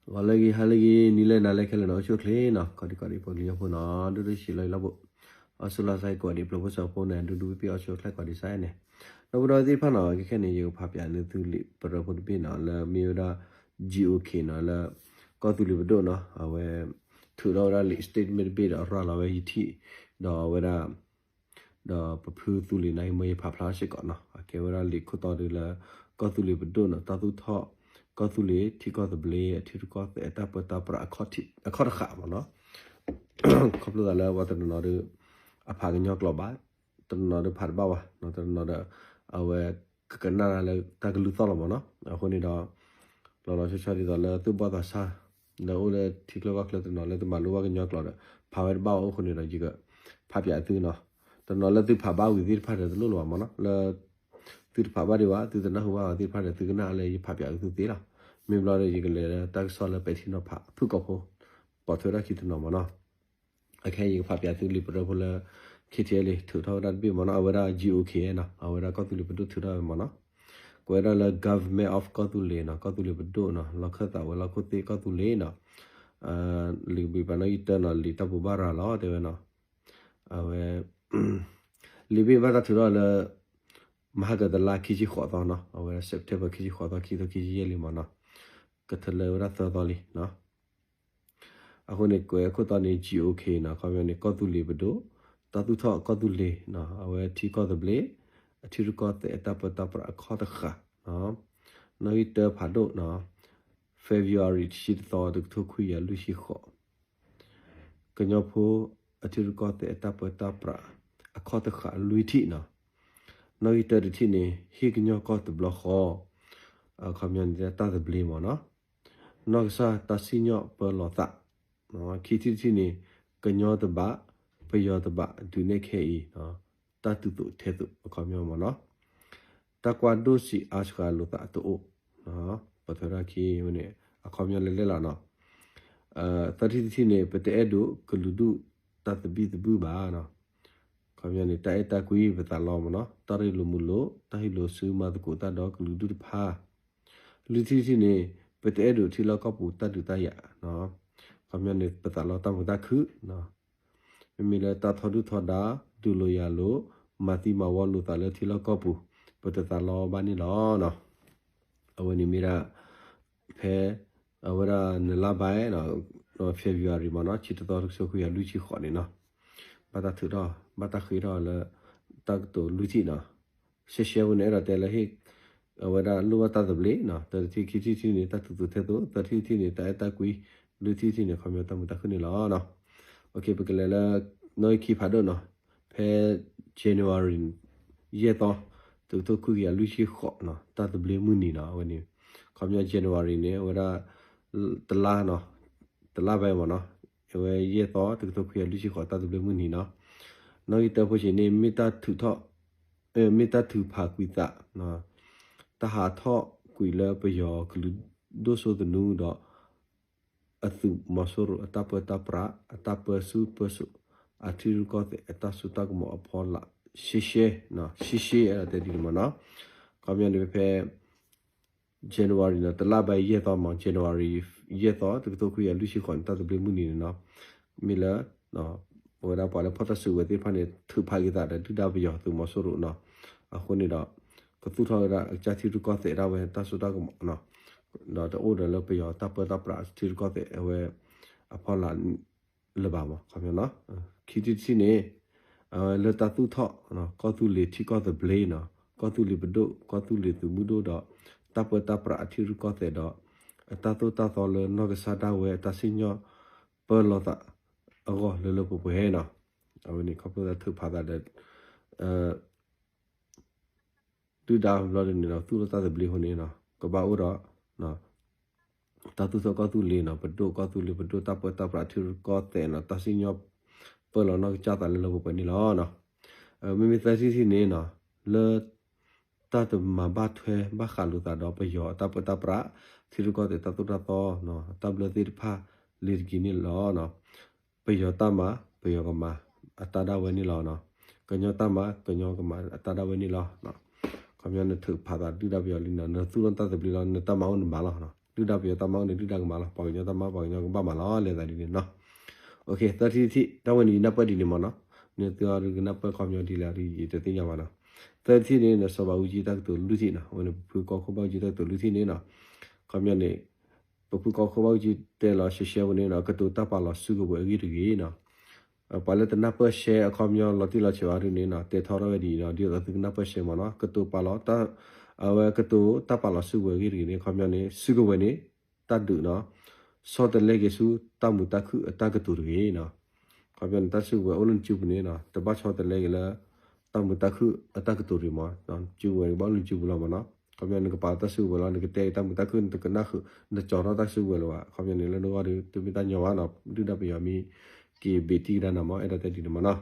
ဂီၤလၢအဂ့ၤ ဟါလၢအဂ့ၤ နံၤလၢနၤလၢခဲလၢာ်နီၤ အိၣ်ဆူၣ်အိၣ်ချ့နီၤ ကိးဒံကိးဒံး ပှၤကညီဖိနီၤ ဒိၣ်ဒိၣ်ဆံးလီၤအံၤလီၤဘိး အီၣ်ဆူၣ်လီၤစဲကိးဒံး ပျိဖိစီဖိန့ၣ် ဒူဒူပံပံ အီၣ်ဆူၣ်အိၣ်ချ့ကိးဒံးစဲန့ၣ် ဒီပုၢ်ဒီဝဲၢ်သ့ၣ်တဖၣ်နီၤ ခဲခဲန့ၣ် ယကဖးပၠးန့ၢ်သုလံာ်ပရၢဖိတဘ့ၣ်နီၤ လၢမ့ၢ်ဝဲဒၣ် G O K နီၤ လၢ ကီၢ်သူလ့ၤပဒိၣ်နီၤ အဝဲ ထုးထီၣ်ဝဲဒၣ်လံာ် statement တဘ့ၣ်ဒီး ရၤလီၤဝဲယထံၣ် ဒီးအဝဲဒၣ် ဒီးပဖုသူလ့ၤန့ၣ် မ့ၢ်ယဖးဖျါစ့ၢ်ကီးနီၤ အကဲဝဲဒၣ်လံာ်ခိၣ်တီဒုလၢ ကီၢ်သူလ့ၤပဒိၣ်နီၤ တၢ်သူၣ်ထီၣ် ကီၢ်သူလ့ၤ ထံကီၢ်သဘျ့ အထံရူၢ်ကီၢ်သဲး အတၢ်ပၢတၢ်ပြး အခီၣ်တဃာ်မ့ၢ်နီၤ ခီဖျိသးလၢပှၤတနီၤနီၤဒီး အဖးကညီကျိာ်ဘၣ် တနီၤနီၤဒီးဖးတဘၣ်ဘၣ် တနီၤနီၤဒီး အဝဲ ကကနၣ်လၢတၢ်ကလုၢ်သီၣ်လီၤမ့ၢ်နီၤ အဃိန့ၣ်ဒီး လီၤလီၤဆီဆီဒ်သိးလၢသူၣ်ဘီၣ်သးစၢ် လၢအိၣ်လၢထံချၢကီၢ်ချၢတနီၤလၢတမၤလိဘၣ်ကညီကျိာ်ဒီး ဖးဝဲတဘၣ်ဘၣ်အဃိန့ၣ်ဒီး ယကဖးပၠးသုနီၤ တနီၤလၢသုဖးဘၣ်ဝံၤသ့ၣ်တဖၣ်ဒီးတလိၣ်လၢၤဘၣ်မ့ၢ်နီၤ လၢ သုတဖးဘၣ်ဒံးဘၣ် သုတနၢ်ဟူဘၣ်သ့ၣ်တဖၣ်ဒီး သုကနၣ်လၢယဖးပၠးသုသ့လီၤ မ့ၢ်ဘျီဒီး ယကလဲၤလၢတၢ်ကစီၣ်လၢပဲာ်ထံနီၤဖး ဖုၣ်ကိာ်ဖိ ပိာ်ထွဲထီၣ်ခံတနီၤမ့ၢ်နီၤ အခဲအံၤယကဖးပၠးသုလံာ်ပရၢဖိလၢ K T L ထုးထီၣ်ဝဲဒၣ်တဘ့ၣ်မ့ၢ်နီၤ အဝဲဒၣ် G O K နီၤ အဝဲဒၣ်ကီၢ်သူလ့ၤပဒိၣ်ထုးထီၣ်ဝဲမ့ၢ်နီၤ ကွဲးဝဲဒၣ်လၢ Government of ကီၢ်သူလ့ၤနီၤ ကီၢ်သူလ့ၤပဒိၣ်နီၤ လီၢ်ခၢၣ်သးဝဲၤလီၢ်ခိၣ်သ့ၣ်ကီၢ်သူလ့ၤနီၤ လံာ်ကဘံးပၤနီၣ်ဂံၢ်တၢနီၤ လံာ်တၢ်ပူၤဘၣ်ရၤလီၤတဲဝဲနီၤ အဝဲ လံာ်ဘ့ၣ်ဘၣ်တၢ်ထုးထီၣ်လၢ မဟါကတလါခံဆံဃိးသီနီၤ အဝဲ September ခံဆံဃိးသီ ခံကထိခံဆံယဲၢ်လံမ့ၢ်နီၤ ကထၢလၢဝဲဒၣ်သၢသီလံနီၤ အဃိန့ၣ် ကွဲးခိၣ်တီန့ၣ် G O K နီၤ ခီပညီန့ၣ် ကီၢ်သူလ့ၤပဒိၣ် တၢ်သူၣ်ထီၣ်ကီၢ်သူလ့ၤနီၤ အဝဲထံကီၢ်သဘျ့ အထံရူၢ်ကီၢ်သဲးအတၢ်ပၢတၢ်ပြးအခီၣ်တဃာ်နီၤ နီၣ်ဂံၢ်တၢဖးဒိၣ်နီၤ February တဆံတသီ တကထိခွံကယၤလွံၢ်ဆံဃိး ကညီဖိ အထံရူၢ်ကီၢ်သဲးအတၢ်ပၢတၢ်ပြး အခီၣ်တဃာ်လွံၢ်ထံၣ်နီၤ နီၣ်ဂံၢ်တၢတထံၣ်န့ၣ် ဟ့ၣ်ကညီကီၢ်တဘျီဃီ အခီပညီန့ၣ် တၢ်သဘျ့မ့ၢ်နီၤ နီၢ်ကစၢ်တၢ်စံၣ်ညီၣ်ပၢလီၤသး ခံထံၣ်တထံၣ်န့ၣ် ကညီတဘး ပယီၤတဘး ဒုးနဲၣ်ခဲအံၤ တၢ်တုၤသိးထဲသိး အခီပညီမ့ၢ်နီၤ တၢ်ကွၢ်ဒိၣ်စံးအါစှၤလိာ်သးတအိၣ် ပိာ်ထွဲထီၣ်ခံဝဲန့ၣ် အခီပညီလဲၣ်လဲၣ်လီၤနီၤ သၢထံၣ်တထံၣ်န့ၣ် ပတအဲၣ်ဒိးကလုာ်ဒူၣ်တၢ်သဘံၣ်သဘုၣ်ဘၣ်နီၤ ခီပညီန့ၣ် တၢ်အဲၣ်တၢ်ကွံပသးလီမ့ၢ်နီၤ တၢ်ရ့လိာ်မုာ်လိာ် တၢ်ဟံးလိာ်စုမၤသကိးတၢ်ဒီးကလုာ်ဒူၣ်တဖၣ် လွံၢ်ထံၣ်တထံၣ်န့ၣ် ပတအဲၣ်ဒိးထံလီၢ်ကီၢ်ပူၤတၢ်ဒုးတၢ်ယၤ ခီပညီန့ၣ် ပသးလီတၢ်မုာ်တၢ်ခုၣ် မ့မ့ၢ်လၢတၢ်ထီဒုၣ်ထီဒါ ဒုးလိာ်ယၤလိာ် မၤသံမၤဝီလိာ်သးလၢထံလီၢ်ကီၢ်ပူၤ ပတသးလီဘၣ်န့ၣ်လီၤ. အဝဲန့ၣ်မ့ၢ်ဒၣ် ဖဲ အဝဲဒၣ်နလါဘဲ February မ့ၢ်နီၤ ဆံတသီ တကထိခွံကယၤလွံၢ်ဆံဃိးန့ၣ်နီၤ ဘၣ်တၢ်ထုးထီၣ် ဘၣ်တၢ်ဃ့ထီၣ်လၢ တၢ်ကတိၤလွံၢ်ထံၣ်နီၤ ရှဲရှဲဝဲန့ၣ် အဲၣ်ဒိးတဲလၢဟ့ၣ် အဝဲဒၣ်လိၣ်ဘၣ်တၢ်သဘျ့နီၤ တၢတထံၣ် ခံထံၣ်တထံၣ်န့ၣ် တၢ်တုၤသိးထဲသိး သၢထံၣ်တထံၣ်န့ၣ် တၢ်အဲၣ်တၢ်ကွံ လွံၢ်ထံၣ်တထံၣ်န့ၣ် ခီပညီတၢ်မုာ်တၢ်ခုၣ်န့ၣ်လီၤ. ပကလဲၤလၢ နီၣ်ဂံၢ်ခံဖးဒိၣ်နီၤ ဖဲ January ယဲၢ်သီ တကထိခွံကယၤလွံၢ်ဆံဃိးနီၤ တၢ်သဘျ့မုၢ်နံၤနီၤ အဝဲန့ၣ် ခီပညီ January န့ၣ် အဝဲဒၣ် တလါနီၤ တလါဘဲမ့ၢ်နီၤ အဝဲယဲၢ်သီ တကထိခွံကယၤလွံၢ်ဆံဃိး တၢ်သဘျ့မုၢ်နံၤနီၤ နီၣ်ဂံၢ်တၢဖိဆံးန့ၣ် မ့ၢ်တၢ်ထုးထီၣ် မ့ၢ်တၢ်ထုးဖးကွံာ်သး တၢ်ဟးထီၣ်ကွံာ်လၢပယီၤကလုာ်ဒိၣ်စိသနူဒီး အသုးမီၤစိရိၤအတၢ်ပၢတၢ်ပြး အတၢ်ပၢဆူၣ်ပၢစိး အထံရူၢ်ကီၢ်သဲးအတၢ်စိတၢ်ကမီၤအဖီလာ် ရှဲရှဲ ရှဲရှဲ အဲၣ်ဒိးတဲဒ်န့ၣ်မ့ၢ်နီၤ ခီပညီန့ၣ်ဖဲ January နီၤ တလါဘၣ်ယဲၢ်သီမ့ၢ် January ယဲၢ်သီ တကထိခွံကယၤလွံၢ်ဆံဃိးန့ၣ် တၢ်သဘျ့မုၢ်နံၤန့ၣ်နီၤ မ့ၢ်လၢ အဝဲဒၣ်ပှၤလၢဖီၣ်တၢ်စုကဝဲၤသ့ၣ်တဖၣ်န့ၣ် ထုးဖးက့ၤသးဒီးဒုၣ်ဒါပယီၤသုးမီၤစိရိၤနီၤ အဃိန့ၣ်ဒီး ကသူၣ်ထီၣ်ဝဲဒၣ်အကစၢ်ထံရူၢ်ကီၢ်သဲးဒၣ်ဝဲတၢ်စိတၢ်ကမီၤနီၤ ဒီးတအိၣ်ဒီးလၢပယီၤတၢ်ပၢတၢ်ပြးထံရူၢ်ကီၢ်သဲးအဝဲ အဖီလာ် လၢၤဘၣ်မ့ၢ် ခီပညီနီၤ ခံထံၣ်တထံၣ်န့ၣ် လၢတၢ်သူၣ်ထီၣ် ကီၢ်သူလ့ၤထံကီၢ်သဘျ့နီၤ ကီၢ်သူလ့ၤပဒိၣ် ကီၢ်သူလ့ၤသုးမုၢ်ဒိၣ်ဒီး တၢ်ပၢတၢ်ပြးအထံရူၢ်ကီၢ်သဲးဒီး အတၢ်သိၣ်တၢ်သီလၢနီၢ်ကစၢ်ဒၣ်ဝဲအတၢ်စံၣ်ညီၣ်ပၢလီၤသးအဂီၢ်လၢလၢပှဲၤပှဲၤနီၤ အဝဲန့ၣ်ခီဖျိလၢထုးဖးသးဒီး ဒုၣ်ဒါဘျီဒ်န့ၣ်ဒီး သူၣ်ထီၣ်တၢ်သဘျ့အဃိန့ၣ် ကဘၣ်အိၣ်ဒီး တၢ်သူၣ်ထီၣ်ကီၢ်သူလ့ၤနီၤ ပဒိၣ်ကီၢ်သူလ့ၤ ပဒိၣ်တၢ်ပၢတၢ်ပြးထံရူၢ်ကီၢ်သဲးနီၤ တၢ်စံၣ်ညီၣ်ပၢလီၤနီၢ်ကစၢ်သးလၢလၢပှဲၤပှဲၤန့ၣ်လီၤ. မ့မ့ၢ်သၢထံၣ်တထံၣ်န့ၣ်နီၤ လၢ တၢ်တမၤဘၣ်ထွဲဘၣ်ဃးလိာ်သးဒီးပယီၤအတၢ်ပၢတၢ်ပြး ထံရူၢ်ကီၢ်သဲးတၢ်သိၣ်တၢ်သီ တၢ်ဘျၢသ့ၣ်တဖၣ်လံၤတက့ၢ်န့ၣ်လီၤ. ပယီၤတၢ်မၤ ပယီၤကမၤ အတၢ်ဒၣ်ဝဲန့ၣ်လီၤ. ကညီတၢ်မၤ ကညီကမၤ အတၢ်ဒၣ်ဝဲန့ၣ်လီၤ. ခီပညီနထုးဖးသးဒုၣ်ဒါပယီၤလံနီၤ နသူၣ်ထီၣ်တၢ်သဘျ့လီၤ နတၢ်မၤအိၣ်နမၤလီၤ. ဒုၣ်ဒါပယီၤတၢ်မၤအိၣ်န့ၣ် ဒုၣ်ဒါကမၤလီၤ, ပှၤကညီတၢ်မၤ ပှၤကညီကဘၣ်မၤလီၤ လဲၤသးဒ်န့ၣ်နီၤ. သၢထံၣ်တထံၣ် တၢ်ဝဲန့ၣ် ယနၢ်ပၢၢ်ဒ်န့ၣ်မ့ၢ်နီၤ. နသုအီၤဒုးကနၢ်ပၢၢ်ခီပညီဒ်လဲၣ်ဒီး ယတသ့ၣ်ညါဘၣ်နီၤ. သၢထံၣ်န့ၣ် စီၤဘးအူကၠံတၢ်ကတိၤလွံၢ်ထံၣ်နီၤ, အဝဲန့ၣ် ပဖုကီၢ်ခိၣ်ဘၣ်အူကၠံတၢ်ကတိၤလွံၢ်ထံၣ်န့ၣ်နီၤ. ခီပညီန့ၣ် ပဖုကီၢ်ခိၣ်ဘၣ်အူကၠံတဲလီၤရှဲရှဲဝဲန့ၣ်နီၤ, ကတိၤတၢ်ပာ်လီၤစုကဝဲၤအဂ့ၢ်တဂ့ၤနီၤ. ပှၤလၢတနၢ်ပၢၢ်ရှဲအခီပညီလီၤတံၢ်လီၤဆဲးဘၣ်ဒ်န့ၣ်နီၤ, တဲထီၣ်ထီၣ်ဝဲဒ်အံၤနီၤ, ဒ်သိးသုကနၢ်ပၢၢ်ရှဲမ့ၢ်နီၤ, ကတိၤပာ်လီၤတၢ် အဝဲကတိၤတၢ်ပာ်လီၤစုကဝဲၤအဂ့ၢ်တဂ့ၤန့ၣ် ခီပညီန့ၣ် စုကဝဲၤန့ၣ် တၢ်ဒုးနီၤ, ဆီတလဲက့ၤဆူတၢ်မုာ်တၢ်ခုၣ်အတၢ်ကတိၤတဂ့ၤနီၤ. ခီပညီန့ၣ် တၢ်စုကဝဲၤအိၣ်လၢနစုပူၤန့ၣ်နီၤ, တဘၣ်ဆီတလဲက့ၤလၢ တၢ်မုာ်တၢ်ခုၣ်အတၢ်ကတိၤတဂ့ၤမ့ၢ်, စုကဝဲၤန့ၣ် ကဘၣ်အိၣ်လၢနစုပူၤလီၤမ့ၢ်နီၤ. ခီပညီနကပာ်တၢ်စုကဝဲၤလီၤ, နကတဲတၢ်မုာ်တၢ်ခုၣ် နတကနၣ်ဃုာ် နကၠီၤထီၣ်တၢ်စုကဝဲၤလၢၤဘၣ်. ခီပညီန့ၣ် လၢနဂီၢ်ဒီး တမ့ၢ်တၢ်ညီဘၣ်နီၤ, ဒုၣ်ဒါပယီၤမ့ၢ်က့ၤဘ့ၣ်တံၢ်ကဒါနၤမ့ၢ် အဲၣ်ဒိးတဲဒ်န့ၣ်မ့ၢ်နီၤ.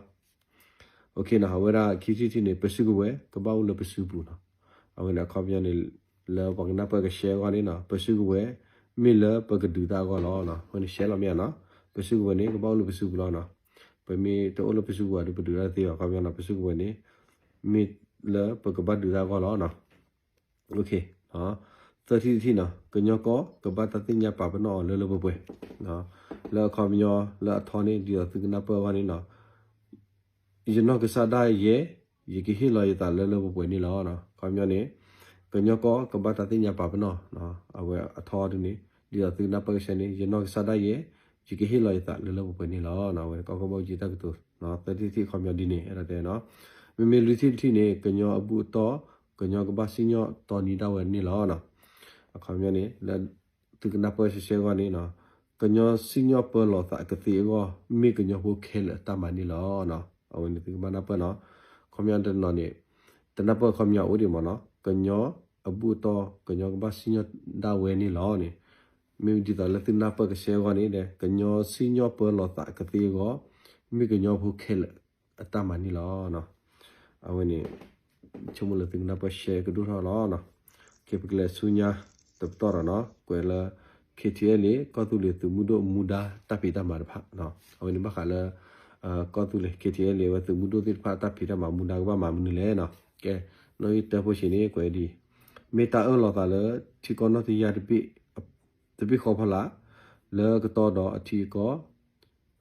အဝဲဒၣ်ခံထံၣ်တထံၣ်န့ၣ် ပစုကဝဲၤ ကဘၣ်အိၣ်လၢပစုပူၤနီၤ. အဝဲန့ၣ်အခီပညီန့ၣ် လၢပှၤကနၢ်ပၢၢ်ကရှဲအဂီၢ်န့ၣ်နီၤ, ပစုကဝဲၤ မ့ၢ်လၢပကဒုးတၢ်အဂီၢ်လီၤ. အဝဲန့ၣ်ရှဲလီၤမ့ၢ်ဧါနီၤ, ပစုကဝဲၤန့ၣ် ကဘၣ်အိၣ်လၢပစုပူၤလီၤနီၤ. ပမ့ၢ်တအိၣ်လၢပစုပူၤဘၣ်ဒီး ပဒုးတၢ်တသ့ဘၣ်. ခီပညီနီၤ, ပစုကဝဲၤန့ၣ် မ့ၢ်လၢပကဘၣ်ဒုးတၢ်အဂီၢ်လီၤနီၤ. သၢထံၣ်တထံၣ်နီၤ, ကညီကီၢ် ကဘၣ်တၢ်သ့ၣ်ညါပာ်ပနီၣ်အီၤလၢလၢပှဲၤပှဲၤ လၢအခီပညီလၢအထီန့ၣ် ဒ်သိးသုကနၢ်ပၢၢ်အဂီၢ်န့ၣ်နီၤ, ယနီၢ်ကစၢ်ဒၣ်ယဲ ယကဟ့ၣ်လီၤယသးလၢလၢပှဲၤပှဲၤန့ၣ်လီၤ. ခီပညီန့ၣ် ကညီကီၢ်ကဘၣ်တၢ်သ့ၣ်ညါပာ်ပနီၣ်, အဝဲအထီဒ်န့ၣ် ဒ်သိးသုကနၢ်ပၢၢ်ကဆှဲန့ၣ် ယနီၢ်ကစၢ်ဒၣ်ယဲ ယကဟ့ၣ်လီၤယသးလၢလၢပှဲၤပှဲၤန့ၣ်လီၤ. အဝဲကီၢ်ခိၣ်ဘၣ်အူကၠံတၢ်ကတိၤ သၢထံၣ်တထံၣ်ခီပညီဒ်န့ၣ် အဲၣ်ဒိးတဲနီၤ. မ့မ့ၢ်လွံၢ်ထံၣ်တထံၣ်န့ၣ် ကညီအဘူၣ်အတီၢ် ကညီကဘၣ်စံၣ်ညီၣ်တီနံၤဒၣ်ဝဲန့ၣ်လီၤ. အခီပညီန့ၣ် လၢသုကနၢ်ပၢၢ်ရှဲရှဲအဂီၢ်န့ၣ်နီၤ, ကညီစံၣ်ညီၣ်ပၢလီၤသးကသ့အဂီၢ် မ့ၢ်ကညီဖိခဲလၢာ်အတၢ်မၤန့ၣ်လီၤ. အဝဲန့ၣ်သုကဘၣ်နၢ်ပၢၢ်နီၤ. ခီပညီတနီၤန့ၣ် တနၢ်ပၢၢ်ခီပညီအိၣ်ဒံးမ့ၢ်နီၤ, ကညီအဘူၣ်အတီၢ် ကညီကဘၣ်စံၣ်ညီၣ်ဒၣ်ဝဲန့ၣ်လီၤန့ၣ်, မ့ၢ်ဒ်သိးလၢသုနၢ်ပၢၢ်ကဆှဲအဂီၢ်န့ၣ်ဒီး ကညီစံၣ်ညီၣ်ပၢလီၤသးကသ့အဂီၢ် မ့ၢ်ကညီဖိခဲလၢာ်အတၢ်မၤန့ၣ်လီၤ. အဝဲန့ၣ် ဆိကမိၣ်လၢသုကနၢ်ပၢၢ်ရှဲကဒိၣ်ထီၣ်လီၤ. ပကလဲၤဆူညါတပတီၢ်ဒီးနီၤ, ကွဲးလၢ KTLA ကီၢ်သူလ့ၤသုးမုၢ်ဒိၣ်မူဒါတၢ်ဖံးတၢ်မၤတဖၣ်, အဝဲန့ၣ်ဘၣ်ဃးလၢ ကီၢ်သူလ့ၤ KTLA ဝဲသုးမုၢ်ဒိၣ်သ့ၣ်တဖၣ်တၢ်ဖံးတၢ်မၤမူဒါကဘၣ်မၤမနုၤလဲၣ်နီၤ. ကဲ နီၣ်ဂံၢ်တၢဖိဆံးန့ၣ် ကွဲးဒ်အံၤ, မ့ၢ်တၢ်အၢၣ်လီၤသးလၢ ထံကီၢ်နီၣ်တယၢ်တဘ့ၣ်ဃီဖီလာ် လၢကတီၢ်ဒီးအထံအကီၢ်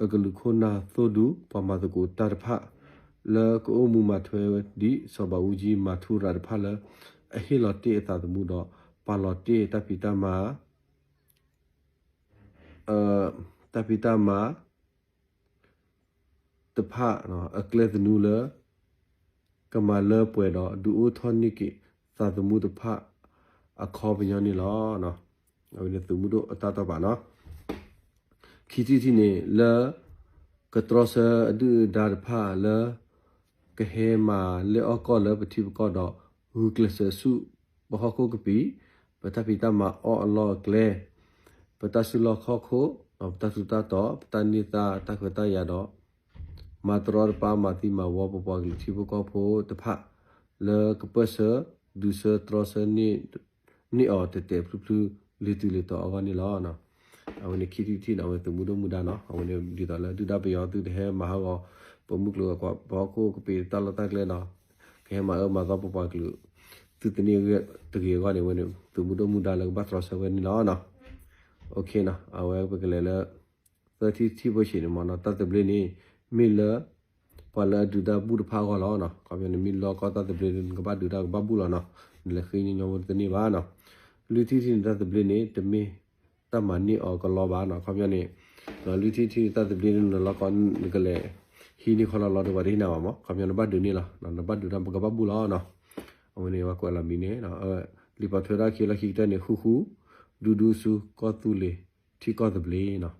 အကလုာ်ခိၣ်နၢ်သိၣ်ဒူ ပှၤမၤသကိးတၢ်တဖၣ် လၢကအိၣ်မူမၤထွဲဒ်စီၤဘးအူကၠံမၤထူရၤတဖၣ်လၢ အဟ့ၣ်လီၤတ့ၢ်အသးသမူဒီး ပာ်လီၤတ့ၢ်တၢ်ဖံးတၢ်မၤ တၢ်ဖံးတၢ်မၤ တဖၣ် အကျဲသနူလၢ ကမၤလၢပှဲၤဒီး ဒုးအိၣ်ထီၣ်န့ၢ်က့ၤသးသမူတဖၣ် အခီပညီန့ၣ်လီၤ. အဝဲန့ၣ်သုးမုၢ်ဒိၣ်အတၢ်တီၢ်ပာ်နီၤ. ခံထံၣ်တထံၣ်န့ၣ် လၢ ကတြီဆၢအဒုၣ်အဒါတဖၣ်လၢ ကဟဲမၤလဲၢ်အီၣ်ကီၢ်လၢပထံပကီၢ်ဒီး ဂုာ်ကျဲးစၢးဆူ ပဟီၣ်ခိၣ်ကပံာ် ပတၢ်ဖံးတၢ်မၤအီၣ်အလီၢ်အကျဲ ပတၢ်စုလီၢ်ခီၣ်ခိၣ် ပတၢ်ထူးတၢ်တီၤ ပတၢ်န့ၢ်သါတၢ်ခွဲးတၢ်ယာ်ဒီး မၤတရီတပါမၤသံမၤဝီပပှၤကလုာ်ထံဖိကီၢ်ဖိတဖၣ် လၢကပၢၢ်ဆၢ ဒုးဆၢတြီဆၢ န့ၢ်အီၤတဲာ်တဲာ်ဖျုးဖျုးလံၤတုၤလံၤတီၤအဂီၢ်န့ၣ်လီၤ. အဝဲန့ၣ်ခံထံၣ်တထံၣ်န့ၣ် အဝဲသုးမုၢ်ဒိၣ်မူဒါနီၤ အဝဲန့ၣ်ဒ်သိးလၢဒုၣ်ဒါပယီၤသုးတဟဲမၤဟးဂီၤ ပမုၢ်ကျိၤ ပဟီၣ်ခိၣ်ကပံာ်တၢ်လီၢ်တၢ်ကျဲဒီး ကဟဲမၤအၢမၤသီပပှၤကလုာ် သုတန့ၢ်ဂ့ၢ်တဂ့ၤအဂီၢ်န့ၣ် အဝဲန့ၣ်သုးမုၢ်ဒိၣ်မူဒါလၢကဘၣ်တြီဆၢဝဲန့ၣ်လီၤ. အဝဲပကလဲၤလၢ သၢထံၣ်တထံၣ်ဖိဆံးန့ၣ်မ့ၢ်နီၤ တၢ်သဘျ့န့ၣ် မ့ၢ်လၢ ပှၤလၢအဒုးတၢ်ဘူၣ်တဖၣ်အဂီၢ်လီၤ. ခီပညီန့ၣ် မ့ၢ်လီၢ်ကီၢ်တၢ်သဘျ့န့ၣ် နကဘၣ်ဒုးတၢ်ကဘၣ်ဘူၣ်လီၤနီၤ နလဲၤဃ့ညီညီဖိတန့ၢ်ဘၣ်နီၤ. လွံၢ်ထံၣ်တထံၣ်န့ၣ် တၢ်သဘျ့န့ၣ် တမ့ၢ်တၢ်မၤန့ၢ်အီၤကလီဘၣ်နီၤ. ခီပညီန့ၣ် လွံၢ်ထံၣ်တထံၣ်န့ၣ် တၢ်သဘျ့န့ၣ် နလီၢ်ကီၢ် နကလဲၤဟံးန့ၢ်ခီလီၤလီၤဒီးပှၤတဟ့ၣ်နၤဘၣ်မး ခီပညီနဘၣ်ဒုးန့ၢ်လီၤ နဘၣ်ဒုးတၢ်ကဘၣ်ဘူၣ်လီၤနီၤ. အဝဲန့ၣ်ပှၤကွဲးလီၤမံၤန့ၣ် လံာ်ပာ်ထွဲတၢ်ခံလီၢ်ခံကတၢၢ်န့ၣ် ဃူဃူ ဒူဒူဆူကီၢ်သူလ့ၤ ထံကီၢ်သဘျ့နီၤ.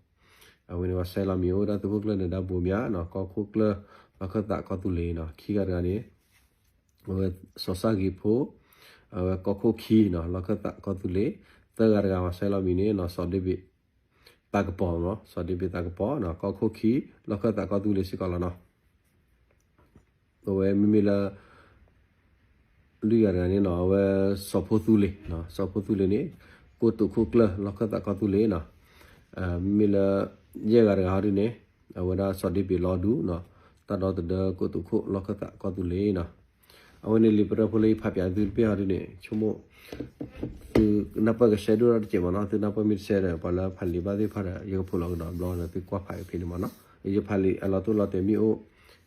အဝဲန့ၣ်ပှၤဆဲးလီၤမံၤအိၣ်ဒၣ်သုးခိၣ်ကျၢၢ်နၢၤဒါဘိမၠးနီၤ ကီၢ်ခိၣ်ကျၢၢ် လီၢ်ခၢၣ်သးကီၢ်သူလ့ၤနီၤ. ခံဂၤတဂၤန့ၣ် အဝဲစီၤဆၣ်ဂ့ၤဖိ အဝဲကီၢ်ခိၣ်ခံနီၤ လီၢ်ခၢၣ်သးကီၢ်သူလ့ၤ. သၢဂၤတဂၤပှၤဆဲးလီၤမံၤန့ၣ်နီၤ စီၤဒ့ဘ့း သးကပီၤနီၤ စီၤဒ့ဘ့းသးကပီၤနီၤ ကီၢ်ခိၣ်ခံ လီၢ်ခၢၣ်သးကီၢ်သူလ့ၤစ့ၢ်ကီးလီၤနီၤ. အဝဲမ့မ့ၢ်လၢ လွံၢ်ဂၤတဂၤန့ၣ်နီၤ အဝဲစီၤဖိသူလ့ၤ စီၤဖိသူလ့ၤန့ၣ် ကိတိာ်ခိၣ်ကျၢၢ် လီၢ်ခၢၣ်သးကီၢ်သူလ့ၤနီၤ. မ့မ့ၢ်လၢ ယဲၢ်ဂၤတဂၤဟီဒ်န့ၣ် အဝဲဒၣ်စီၤဒ့ဘ့းလီၤဒူနီၤ တၢ်ဒီသဒၢကိတိာ်ခိၣ် လီၢ်ခၢၣ်သးကီၢ်သူလ့ၤနီၤ. အဝဲန့ၣ်လံာ်ပရၢဖိလၢယဖးပၠးသုတဘ့ၣ်ဟီဒ်န့ၣ် ဆိကမိၣ် သုနၢ်ပၢၢ်ကဆှဲဒိၣ်ထီၣ်တစဲးမ့ၢ်နီၤ. သုနၢ်ပၢၢ်မ့ၢ်တဆှဲဒီး ပှၤလၢဖးလံာ်ဘၣ်သ့ၣ်တဖၣ်ဒီး ယကဖိးလီၤကဒီးဘျီဒီး သုကွၢ်ဖးက့ၤဖဲန့ၣ်မ့ၢ်နီၤ. ယဖးလံာ်အလီၤတိၢ်လီၤတဲာ်မ့ၢ်အိၣ်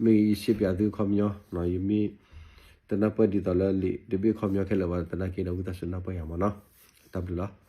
မ့ၢ်ယစ့ပၠးသုခီပညီ ယမ့ၢ်တနၢ်ပၢၢ်ဒ်သိးလၢလံာ်တဘ့ၣ်ခီပညီခဲလၢာ်ဘၣ် သနာ်က့ဒီး ဝံသးစူၤနၢ်ပၢၢ်ယၤမ့ၢ်နီၤ. တၢ်ဘျုးလီၤ.